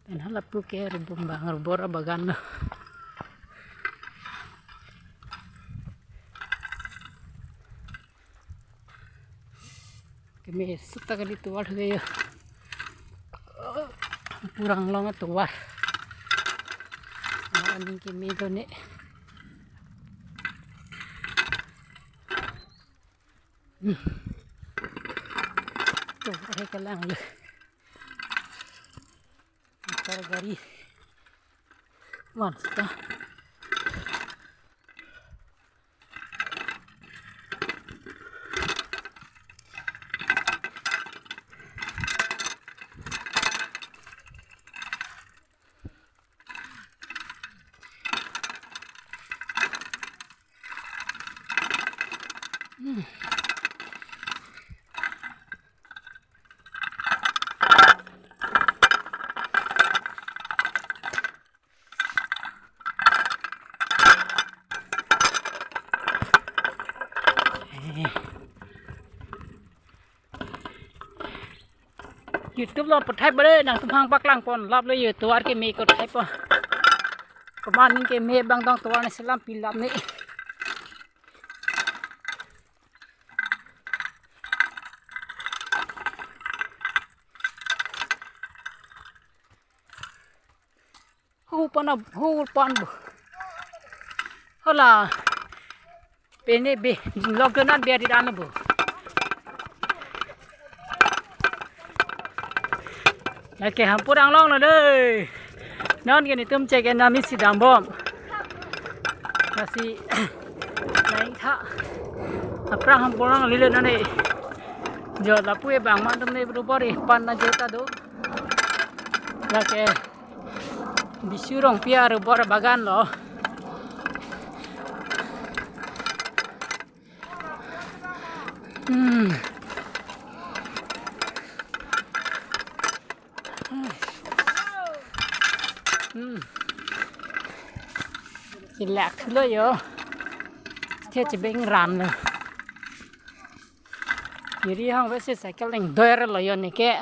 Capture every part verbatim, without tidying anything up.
Pen halapu ke rubum bang rubor abagan lo. Keme seta kali tovar ke yo. Pura anglong atovar. Aning keme do ne. Hmm. Tovar ke lang le. Motor gari. Van seta. Hmm. YouTube lo pathai bade nangtum aphan paklang pon lap le yo tovar keme ko thai po. Komat aning keme abang dong tovar ne selam pilap ne. Hu pan ab-, hu pan bo. Hala. Pene be, lockdown an be adit an bo. Lake hampur anglong lo dei. Non ke netum chek en nami si dambom. Lasi naing tha. Aphrang hampur anglong lile nane. Jo lapu e bang man tum ne bru bori pan na jo ta do. Lake Bisu Rongpi arubor bagan lo. Hmm. Hmm. Chilak lo yo. Che chibeng ran lo. Iri hang besi cycle neng doer lo yo neke.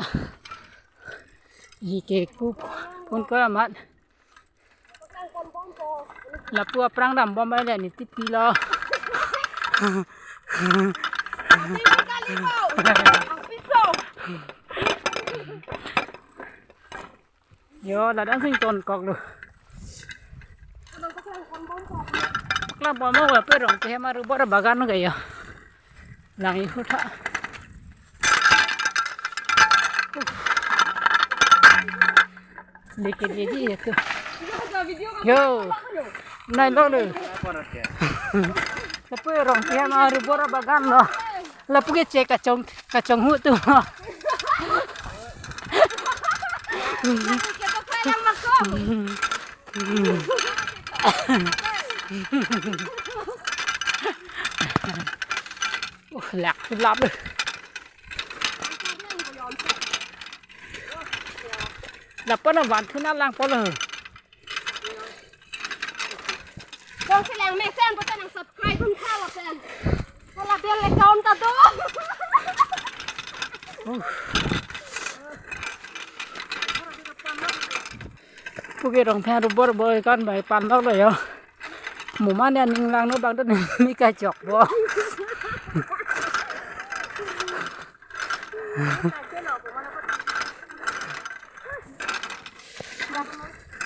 Ike kup pun ko amat. Lapu aphrang dambom le ne tipi lo. Yo, ladak sing ton kok lo. Paklang pon mo, lapu Rongpi hem arubor bagan ke yo. Lang ihu tha. Leke dia ji itu. Yo. Nai lo lo. Lapu Rongpi hem arubor bagan lo. Lapu ke chek kachong, kachonghu tu. Uh, lak tu lap. Lapu na van thu na lang polo. Kong selang mesen butang nang subscribe pun kala pen. Kala bell icon ta do. Puke Rongpi hem arubor boi kan bai pan lo yo. Mo mane aning lang no bang do ne mi kachok bo.